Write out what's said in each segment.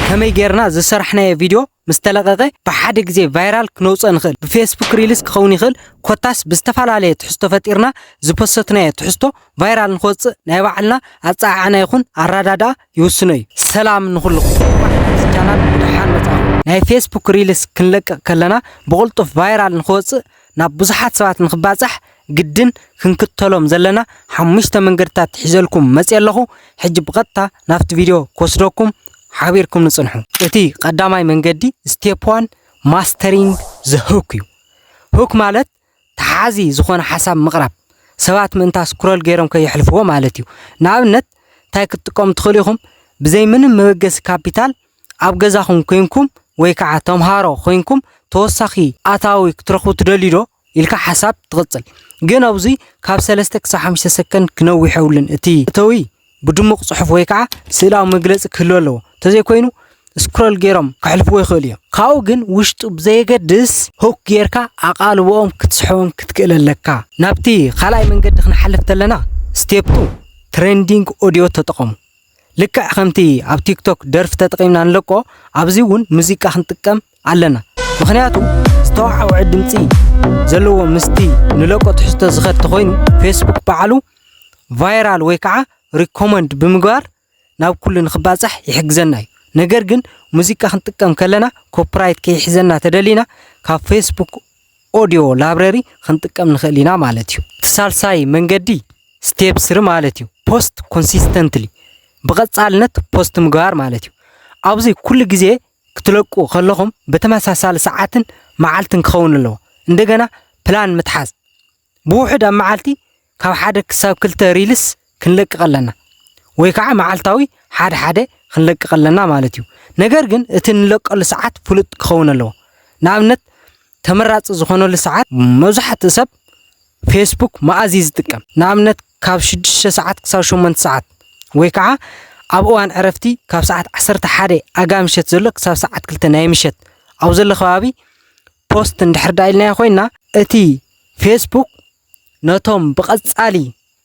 ከመይ ጌርና ዝሰራሕናዮ ቪድዮ ምስ ተለቐቐ ብሓደ ግዜ ቫይራል ክነውፅኦ ንኽእል? ብፌስቡክ ሪልስ ክኸውን ይኽእል፣ ኮታስ ብዝተፈላለየ ትሕዝቶ ፈጢርና ዝፖሰትናዮ ትሕዝቶ ቫይራል ንክወፅእ ናይ ባዕልና ኣፀዓዕና ይኹን ኣረዳድኣ ይውስኖ እዩ። ሰላም ንኹልኹም። ኣብዚ ቻናል ብደሓን መጻኹም። ናይ ፌስቡክ ሪልስ ክንለቅቕ ከለና ብቕልጡፍ ቫይራል ንክወፅእ ናብ ብዙሓት ሰባት ንክባጻሕ ግድን ክንክተሎም ዘለና ሓሙሽተ መንገድታት ሒዘልኩም መፅየ ኣለኹ። ሕጂ ብቐጥታ ናብቲ ቪድዮ ክወስደኩም ሓቢርኩም ንጽንሑ። እቲ ቀዳማይ መንገዲ ስቴፕ ዋን ማስተሪንግ ዘ ሁክ እዩ። ሁክ ማለት ተሓዚ ዝኾነ ሓሳብ ምቕራብ፣ ሰባት ምእንታ ስክሮል ገይሮም ከየሕልፍዎ ማለት እዩ። ንኣብነት እንታይ ክትጥቀሙ ትኽእሉ ኢኹም? ብዘይ ምንም መበገሲ ካፒታል ኣብ ገዛኹም ኮይንኩም ወይ ከዓ ተምሃሮ ኮይንኩም ተወሳኺ ኣታዊ ክትረኽቡ ትደልዩ ዶ? ኢልካ ሓሳብ ትቕጽል። ግን ኣብዚ ካብ ሰለስተ ክሳብ ሓሙሽተ ሰከንድ ክነውሕ የብሉን። እቲ እተዊ ብድሙቕ ጽሑፍ ወይ ከዓ ስእላዊ መግለጺ ክህልዎ ኣለዎ። እንተዘይኮይኑ ስክሮል ገይሮም ከሕልፍዎ ይኽእሉ እዮም። ካብኡ ግን ውሽጡ ብዘየገድስ ሁክ ጌርካ ኣቓልቦኦም ክትስሕቦም ክትክእል ኣለካ። ናብቲ ካልኣይ መንገዲ ክንሓልፍ ተለና ስቴፕ ቱ ትሬንዲንግ ኦዲዮ ተጠቐሙ። ልክዕ ከምቲ ኣብ ቲክቶክ ደርፊ ተጠቒምና ንለቆ ኣብዚ እውን ሙዚቃ ክንጥቀም ኣለና። ምኽንያቱ ዝተወዓውዐ ድምፂ ዘለዎ ምስቲ ንለቆ ትሕዝቶ ዝኸድ ተኾይኑ ፌስቡክ ባዕሉ ቫይራል ወይ ከዓ ሪኮመንድ ብምግባር ናብ ኩሉ ንክባፃሕ ይሕግዘና እዩ። ነገር ግን ሙዚቃ ክንጥቀም ከለና ኮፒራይት ከይሕዘና ተደሊና ካብ ፌስቡክ ኦዲዮ ላብረሪ ክንጥቀም ንኽእል ኢና ማለት እዩ። እቲ ሳልሳይ መንገዲ ስቴፕ ስሪ ማለት እዩ። ፖስት ኮንሲስተንትሊ ብቐጻልነት ፖስት ምግባር ማለት እዩ። ኣብዚ ኩሉ ግዜ ክትለቁ ከለኹም ብተመሳሳሊ ሰዓትን መዓልትን ክኸውን ኣለዎ። እንደገና ፕላን ምትሓዝ ብውሕድ ኣብ መዓልቲ ካብ ሓደ ክሳብ ክልተ ሪልስ ክንለቅቕ ኣለና ወይ ከዓ መዓልታዊ ሓደ ሓደ ክንለቅቕ ኣለና ማለት እዩ። ነገር ግን እቲ ንለቀሉ ሰዓት ፍሉጥ ክኸውን ኣለዎ። ንኣብነት ተመራፂ ዝኾነሉ ሰዓት መብዛሕትኡ ሰብ ፌስቡክ መኣዝ እዩ ዝጥቀም? ንኣብነት ካብ ሽዱሽተ ሰዓት ክሳብ ሸሞንተ ሰዓት ወይ ከዓ ኣብ እዋን ዕረፍቲ ካብ ሰዓት ዓሰርተ ሓደ ኣጋ ምሸት ዘሎ ክሳብ ሰዓት ክልተ ናይ ምሸት ኣብ ዘሎ ከባቢ ፖስት እንድሕር ዳ ኢልናዮ ኮይንና እቲ ፌስቡክ ነቶም ብቐጻሊ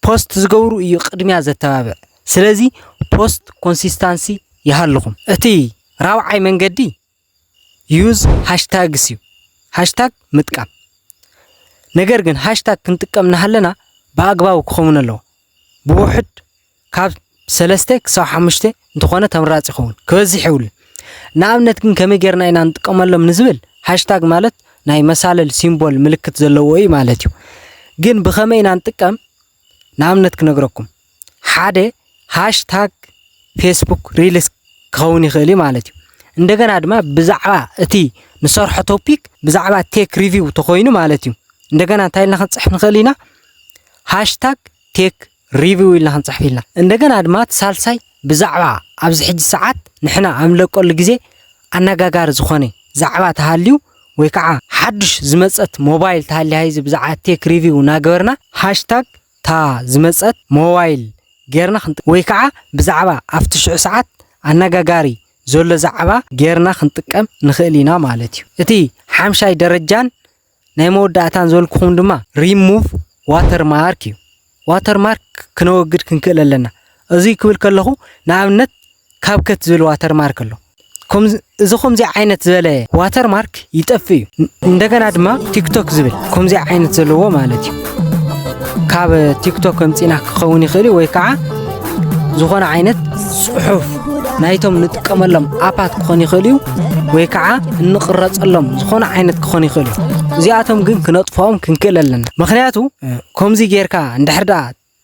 ፖስት ዝገብሩ እዩ ቅድሚያ ዘተባብዕ። ስለዚ ፖስት ኮንሲስታንሲ ይሃልኹም። እቲ ራብዓይ መንገዲ ዩዝ ሃሽታግስ እዩ። ሃሽታግ ምጥቃም። ነገር ግን ሃሽታግ ክንጥቀም እናሃለና ብኣግባቡ ክኸውን ኣለዎ። ብውሕድ ካብ ሰለስተ ክሳብ ሓሙሽተ እንተኾነ ተመራፂ ይኸውን፣ ክበዝሕ የብሉን። ንኣብነት ግን ከመይ ጌርና ኢና ንጥቀመሎም ንዝብል ሃሽታግ ማለት ናይ መሳለል ሲምቦል ምልክት ዘለዎ እዩ ማለት እዩ። ግን ብኸመይ ኢና ንጥቀም? ንኣብነት ክነግረኩም፣ ሓደ ሃሽታግ ፌስቡክ ሪልስ ክኸውን ይኽእል እዩ ማለት እዩ። እንደገና ድማ ብዛዕባ እቲ ንሰርሖ ቶፒክ ብዛዕባ ቴክ ሪቪው ተኾይኑ ማለት እዩ። እንደገና እንታይ ኢልና ክንፅሕፍ ንኽእል ኢና? ሃሽታግ ቴክ ሪቪው ኢልና ክንፅሕፍ ኢልና። እንደገና ድማ እቲ ሳልሳይ ብዛዕባ ኣብዚ ሕጂ ሰዓት ንሕና ኣብ ንለቀሉ ግዜ ኣነጋጋሪ ዝኾነ ዛዕባ ተሃልዩ ወይ ከዓ ሓዱሽ ዝመፀት ሞባይል ተሃልያ እዚ ብዛዕባ ቴክ ሪቪው እናገበርና ሃሽታግ እታ ዝመፀት ሞባይል ጌርና ክንጥ ወይ ከዓ ብዛዕባ ኣብቲ ሽዑ ሰዓት ኣነጋጋሪ ዘሎ ዛዕባ ጌርና ክንጥቀም ንኽእል ኢና ማለት እዩ። እቲ ሓምሻይ ደረጃን ናይ መወዳእታን ዝበልኩኹም ድማ ሪሙቭ ዋተርማርክ እዩ። ዋተርማርክ ክነወግድ ክንክእል ኣለና። እዚ ክብል ከለኹ ንኣብነት ካብከት ዝብል ዋተርማርክ ኣሎ። ከምዚ- እዚ ከምዚ ዓይነት ዝበለ ዋተርማርክ ይጠፍእ እዩ። ን- እንደገና ድማ ቲክቶክ ዝብል ከምዚ ዓይነት ዘለዎ ማለት እዩ። ካብ ቲክቶክ ከምፂና ክኸውን ይኽእል እዩ ወይ ከዓ ዝኾነ ዓይነት ፅሑፍ ናይቶም ንጥቀመሎም ኣፓት ክኾን ይኽእል እዩ ወይ ከዓ እንቕረፀሎም ዝኾነ ዓይነት ክኾን ይኽእል እዩ። እዚኣቶም ግን ክነጥፍኦም ክንክእል ኣለና። ምኽንያቱ ከምዚ ጌርካ እንድሕር ደኣ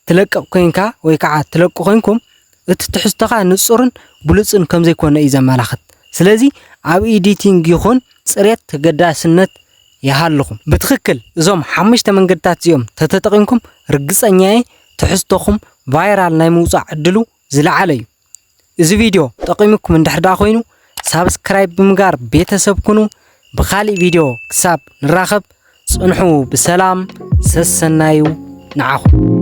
ትለቅቕ ኮይንካ ወይ ከዓ ትለቁ ኮይንኩም እቲ ትሕዝቶኻ ንፁርን ብሉፅን ከም ዘይኮነ እዩ ዘመላኽት። ስለዚ ኣብ ኤዲቲንግ ይኹን ፅሬት ተገዳስነት ይሃልኹም። ብትኽክል እዞም ሓሙሽተ መንገድታት እዚኦም ተተጠቒምኩም ርግፀኛ እየ ትሕዝቶኹም ቫይራል ናይ ምውፃእ ዕድሉ ዝለዓለ እዩ። እዚ ቪድዮ ጠቒሙኩም እንድሕር ደኣ ኮይኑ ሳብስክራይብ ብምግባር ቤተሰብ ኩኑ። ብኻሊእ ቪድዮ ክሳብ ንራኸብ ፅንሑ ብሰላም። ሰሰናዩ ንዓኹም።